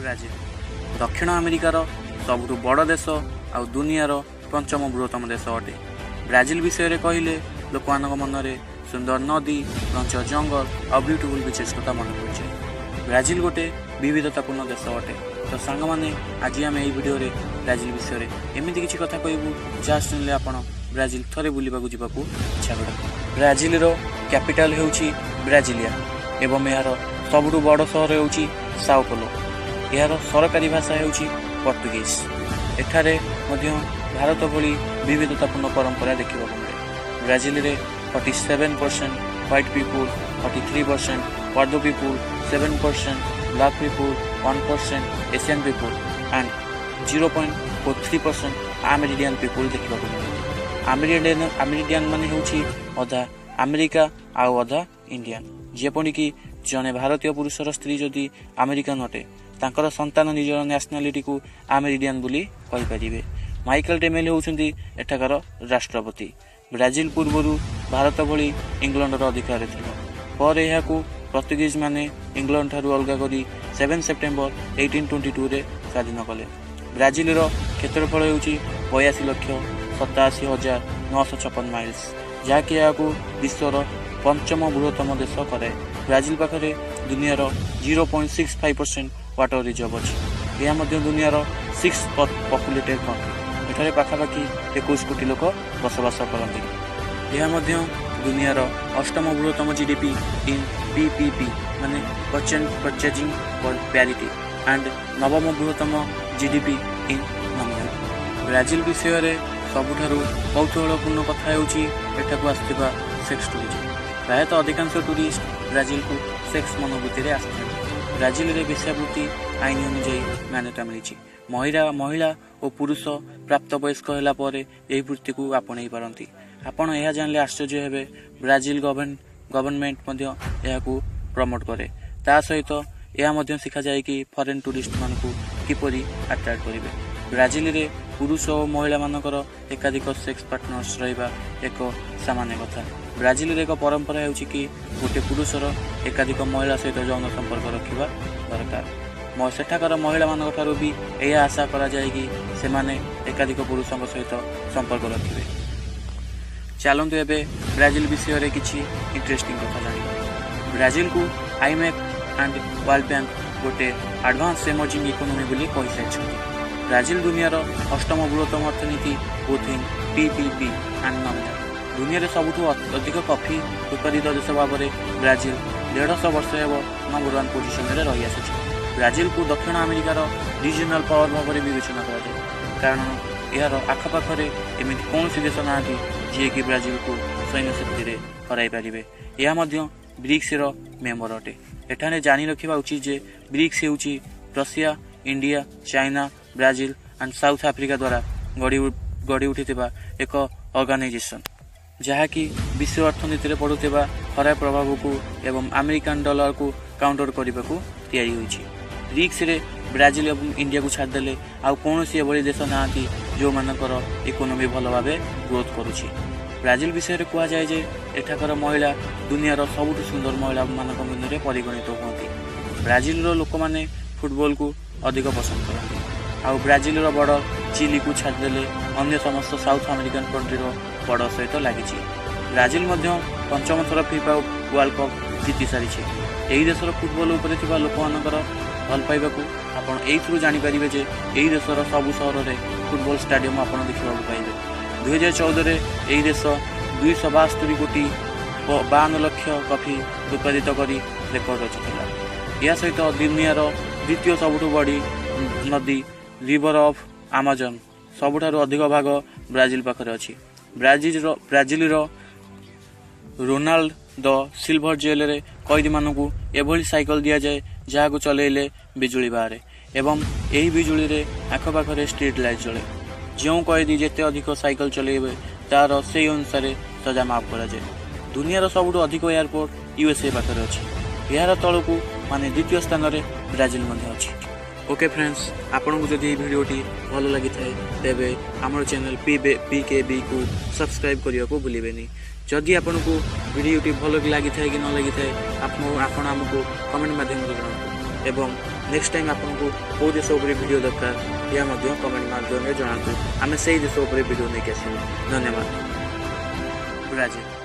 Brazil ଦକ୍ଷିଣ ଆମେରିକାର ସବୁଠୁ ବଡ଼ ଦେଶ ଆଉ ଦୁନିଆର ପଞ୍ଚମ ବୃହତ୍ତମ ଦେଶ ଅଟେ। ବ୍ରାଜିଲ ବିଷୟରେ କହିଲେ ଲୋକମାନଙ୍କ ମନରେ ସୁନ୍ଦର ନଦୀ, ଘଞ୍ଚ ଜଙ୍ଗଲ ଆଉ ବ୍ୟୁଟିଫୁଲ୍ ବିଚେସ୍ କଥା ମନେ ପଡ଼ିଯାଏ। ବ୍ରାଜିଲ ଗୋଟେ ବିବିଧତାପୂର୍ଣ୍ଣ ଦେଶ ଅଟେ। ତ ସାଙ୍ଗମାନେ, ଆଜି ଆମେ ଏହି ଭିଡ଼ିଓରେ ବ୍ରାଜିଲ ବିଷୟରେ ଏମିତି କିଛି କଥା କହିବୁ, ଯାହା ଶୁଣିଲେ ଆପଣ ବ୍ରାଜିଲ ଥରେ ବୁଲିବାକୁ ଯିବାକୁ ଇଚ୍ଛା କରିବେ। ବ୍ରାଜିଲର କ୍ୟାପିଟାଲ ହେଉଛି ବ୍ରାଜିଲିଆ ଏବଂ ଏହାର ସବୁଠୁ ବଡ଼ ସହର ହେଉଛି ସାଓପୋଲୋ। ଏହାର ସରକାରୀ ଭାଷା ହେଉଛି ପର୍ତ୍ତୁଗୀଜ। ଏଠାରେ ମଧ୍ୟ ଭାରତ ଭଳି ବିବିଧତାପୂର୍ଣ୍ଣ ପରମ୍ପରା ଦେଖିବାକୁ ମିଳେ। ବ୍ରାଜିଲରେ 47% white people, 43% pardo people, 7% black people, 1% Asian people and 0.43% Amerindian people ଦେଖିବାକୁ ମିଳନ୍ତି। ଆମେରିଡିଆନ୍ ମାନେ ହେଉଛି ଅଧା ଆମେରିକା ଆଉ ଅଧା ଇଣ୍ଡିଆନ୍। ଯେପରିକି ଜଣେ ଭାରତୀୟ ପୁରୁଷର ସ୍ତ୍ରୀ ଯଦି ଆମେରିକାନ୍ ଅଟେ, ତାଙ୍କର ସନ୍ତାନ ନିଜର ନ୍ୟାସନାଲିଟିକୁ ଆମେରିଡିଆନ୍ ବୋଲି କହିପାରିବେ। ମାଇକେଲ ଟେମେଲ ହେଉଛନ୍ତି ଏଠାକାର ରାଷ୍ଟ୍ରପତି। ବ୍ରାଜିଲ ପୂର୍ବରୁ ଭାରତ ଭଳି ଇଂଲଣ୍ଡର ଅଧିକାରରେ ଥିଲା। ପରେ ଏହାକୁ ପର୍ତ୍ତୁଗୀଜମାନେ ଇଂଲଣ୍ଡ ଠାରୁ ଅଲଗା କରି 7 ସେପ୍ଟେମ୍ବର 1822ରେ ସ୍ୱାଧୀନ କଲେ। ବ୍ରାଜିଲର କ୍ଷେତ୍ରଫଳ ହେଉଛି 82,87,956 ମାଇଲ୍ସ, ଯାହାକି ଏହାକୁ ବିଶ୍ୱର ପଞ୍ଚମ ବୃହତ୍ତମ ଦେଶ କରାଏ। ବ୍ରାଜିଲ ପାଖରେ ଦୁନିଆର 0.65% ୱାଟର ରିଜର୍ଭ ଅଛି। ଏହା ମଧ୍ୟ ଦୁନିଆର ସିକ୍ସ ପପୁଲେଟେଡ୍ କଣ୍ଟ୍ରି। ଏଠାରେ ପାଖାପାଖି 21 କୋଟି ଲୋକ ବସବାସ କରନ୍ତି। ଏହା ମଧ୍ୟ ଦୁନିଆର ଅଷ୍ଟମ ବୃହତ୍ତମ ଜିଡିପି ଇନ୍ ପିପିପି, ମାନେ ପର୍ଚେଜିଂ ପ୍ୟାରିଟି, ଆଣ୍ଡ ନବମ ବୃହତ୍ତମ ଜିଡିପି ଇନ୍ ନମିନାଲ। ବ୍ରାଜିଲ ବିଷୟରେ ସବୁଠାରୁ କୌତୂହଳପୂର୍ଣ୍ଣ କଥା ହେଉଛି ଏଠାକୁ ଆସୁଥିବା ସେକ୍ସ ଟୁରିଜମ। ପ୍ରାୟତଃ ଅଧିକାଂଶ ଟୁରିଷ୍ଟ ବ୍ରାଜିଲକୁ ସେକ୍ସ ମନୋବୃତ୍ତିରେ ଆସିଥାନ୍ତି। ବ୍ରାଜିଲରେ ବେଶ୍ୟାବୃତ୍ତି ଆଇନ ଅନୁଯାୟୀ ମାନ୍ୟତା ମିଳିଛି। ମହିଳା ଓ ପୁରୁଷ ପ୍ରାପ୍ତବୟସ୍କ ହେଲା ପରେ ଏହି ବୃତ୍ତିକୁ ଆପଣେଇ ପାରନ୍ତି। ଆପଣ ଏହା ଜାଣିଲେ ଆଶ୍ଚର୍ଯ୍ୟ ହେବେ, ବ୍ରାଜିଲ ଗଭର୍ଣ୍ଣମେଣ୍ଟ ମଧ୍ୟ ଏହାକୁ ପ୍ରମୋଟ କରେ। ତା ସହିତ ଏହା ମଧ୍ୟ ଶିଖାଯାଏ କି ଫରେନ୍ ଟୁରିଷ୍ଟମାନଙ୍କୁ କିପରି ଆଟ୍ରାକ୍ଟ କରିବେ। ବ୍ରାଜିଲରେ ପୁରୁଷ ଓ ମହିଳାମାନଙ୍କର ଏକାଧିକ ସେକ୍ସ ପାର୍ଟନର୍ସ ରହିବା ଏକ ସାମାନ୍ୟ କଥା। ବ୍ରାଜିଲରେ ଏକ ପରମ୍ପରା ହେଉଛି କି ଗୋଟେ ପୁରୁଷର ଏକାଧିକ ମହିଳା ସହିତ ଯୌନ ସମ୍ପର୍କ ରଖିବା ଦରକାର। ସେଠାକାର ମହିଳାମାନଙ୍କ ଠାରୁ ବି ଏହା ଆଶା କରାଯାଏ କି ସେମାନେ ଏକାଧିକ ପୁରୁଷଙ୍କ ସହିତ ସମ୍ପର୍କ ରଖିବେ। ଚାଲନ୍ତୁ, ଏବେ ବ୍ରାଜିଲ ବିଷୟରେ କିଛି ଇଣ୍ଟରେଷ୍ଟିଂ କଥା ଜାଣିବା। ବ୍ରାଜିଲକୁ ଆଇଏମ୍ଏଫ୍ ଆଣ୍ଡ ୱାର୍ଲଡ ବ୍ୟାଙ୍କ ଗୋଟେ ଆଡଭାନ୍ସ ଏମର୍ଜିଂ ଇକୋନୋମି ବୋଲି କହିସାରିଛନ୍ତି। ବ୍ରାଜିଲ ଦୁନିଆର ଅଷ୍ଟମ ବୃହତ୍ତମ ଅର୍ଥନୀତି, both in PPP and nominal। ଦୁନିଆରେ ସବୁଠୁ ଅଧିକ କଫି ଉତ୍ପାଦିତ ଦେଶ ଭାବରେ ବ୍ରାଜିଲ 150 ବର୍ଷ ହେବ ନମ୍ବର ୱାନ୍ ପୋଜିସନରେ ରହିଆସୁଛି। ବ୍ରାଜିଲକୁ ଦକ୍ଷିଣ ଆମେରିକାର ରିଜିଓନାଲ ପାୱାର ଭାବରେ ବିବେଚନା କରାଯାଏ, କାରଣ ଏହାର ଆଖପାଖରେ ଏମିତି କୌଣସି ଦେଶ ନାହାନ୍ତି ଯିଏକି ବ୍ରାଜିଲକୁ ସୈନ୍ୟ ଶକ୍ତିରେ ହରାଇ ପାରିବେ। ଏହା ମଧ୍ୟ ବ୍ରିକ୍ସର ମେମ୍ବର ଅଟେ। ଏଠାରେ ଜାଣି ରଖିବା ଉଚିତ ଯେ ବ୍ରିକ୍ସ ହେଉଛି Russia, India, China, Brazil and south Africa ଦ୍ୱାରା ଗଢ଼ି ଉଠିଥିବା ଏକ ଅର୍ଗାନାଇଜେସନ୍, ଯାହାକି ବିଶ୍ୱ ଅର୍ଥନୀତିରେ ପଡ଼ୁଥିବା ଖରାପ ପ୍ରଭାବକୁ ଏବଂ ଆମେରିକାନ ଡଲାରକୁ କାଉଣ୍ଟର କରିବାକୁ ତିଆରି ହୋଇଛି। ବ୍ରିକ୍ସରେ ବ୍ରାଜିଲ ଏବଂ ଇଣ୍ଡିଆକୁ ଛାଡ଼ିଦେଲେ ଆଉ କୌଣସି ଏଭଳି ଦେଶ ନାହାନ୍ତି ଯେଉଁମାନଙ୍କର ଇକୋନୋମି ଭଲ ଭାବେ ଗ୍ରୋଥ୍ କରୁଛି। ବ୍ରାଜିଲ ବିଷୟରେ କୁହାଯାଏ ଯେ ଏଠାକାର ମହିଳା ଦୁନିଆର ସବୁଠୁ ସୁନ୍ଦର ମହିଳାମାନଙ୍କ ମଧ୍ୟରେ ପରିଗଣିତ ହୁଅନ୍ତି। ବ୍ରାଜିଲର ଲୋକମାନେ ଫୁଟବଲକୁ ଅଧିକ ପସନ୍ଦ କରନ୍ତି। ଆଉ ବ୍ରାଜିଲର ବର୍ଡର ଚିଲିକୁ ଛାଡ଼ିଦେଲେ ଅନ୍ୟ ସମସ୍ତ ସାଉଥ ଆମେରିକାନ କଣ୍ଟ୍ରିର ବର୍ଡର ସହିତ ଲାଗିଛି। ବ୍ରାଜିଲ ମଧ୍ୟ ପଞ୍ଚମ ଥର ଫିଫା ୱାର୍ଲଡ କପ୍ ଜିତି ସାରିଛି। ଏହି ଦେଶର ଫୁଟବଲ ଉପରେ ଥିବା ଲୋକମାନଙ୍କର ଭଲ ପାଇବାକୁ ଆପଣ ଏଇଥିରୁ ଜାଣିପାରିବେ ଯେ ଏହି ଦେଶର ସବୁ ସହରରେ ଫୁଟବଲ ଷ୍ଟାଡିୟମ ଆପଣ ଦେଖିବାକୁ ପାଇବେ। 2014ରେ ଏହି ଦେଶ 272 କୋଟି 52 ଲକ୍ଷ କଫି ଉତ୍ପାଦିତ କରି ରେକର୍ଡ ରଚିଥିଲା। ଏହା ସହିତ ଦୁନିଆର ଦ୍ୱିତୀୟ ସବୁଠୁ ବଡ଼ ନଦୀ ରିଭର ଅଫ୍ ଆମାଜନ ସବୁଠାରୁ ଅଧିକ ଭାଗ ବ୍ରାଜିଲ ପାଖରେ ଅଛି। ବ୍ରାଜିଲର ରୋନାଲ୍ଡ ଦ ସିଲଭର ଜେଲରେ କଏଦୀମାନଙ୍କୁ ଏଭଳି ସାଇକେଲ ଦିଆଯାଏ, ଯାହାକୁ ଚଲେଇଲେ ବିଜୁଳି ବାହାରେ ଏବଂ ଏହି ବିଜୁଳିରେ ଆଖପାଖରେ ଷ୍ଟ୍ରିଟ୍ ଲାଇଟ୍ ଜଳେ। ଯେଉଁ କଏଦୀ ଯେତେ ଅଧିକ ସାଇକେଲ ଚଲେଇବେ, ତାର ସେଇ ଅନୁସାରେ ସଜା ମାଫ କରାଯାଏ। ଦୁନିଆର ସବୁଠୁ ଅଧିକ ଏୟାରପୋର୍ଟ ୟୁଏସ୍ଏ ପାଖରେ ଅଛି। ଏହାର ତଳକୁ, ମାନେ ଦ୍ୱିତୀୟ ସ୍ଥାନରେ ବ୍ରାଜିଲ ମଧ୍ୟ ଅଛି। ଓକେ ଫ୍ରେଣ୍ଡସ୍, ଆପଣଙ୍କୁ ଯଦି ଏହି ଭିଡ଼ିଓଟି ଭଲ ଲାଗିଥାଏ, ତେବେ ଆମର ଚ୍ୟାନେଲ୍ ପି କେ ବିକୁ ସବସ୍କ୍ରାଇବ୍ କରିବାକୁ ଭୁଲିବେନି। ଯଦି ଆପଣଙ୍କୁ ଭିଡ଼ିଓଟି ଭଲ ଲାଗିଥାଏ କି ନ ଲାଗିଥାଏ, ଆପଣ ଆମକୁ କମେଣ୍ଟ ମାଧ୍ୟମରେ ଜଣାନ୍ତୁ ଏବଂ ନେକ୍ସଟ ଟାଇମ୍ ଆପଣଙ୍କୁ କେଉଁ ଦେଶ ଉପରେ ଭିଡ଼ିଓ ଦରକାର, ଏହା ମଧ୍ୟ କମେଣ୍ଟ ମାଧ୍ୟମରେ ଜଣାନ୍ତୁ। ଆମେ ସେଇ ଦେଶ ଉପରେ ଭିଡ଼ିଓ ନେଇକି ଆସିବୁ। ଧନ୍ୟବାଦ। ବ୍ରାଜିଲ।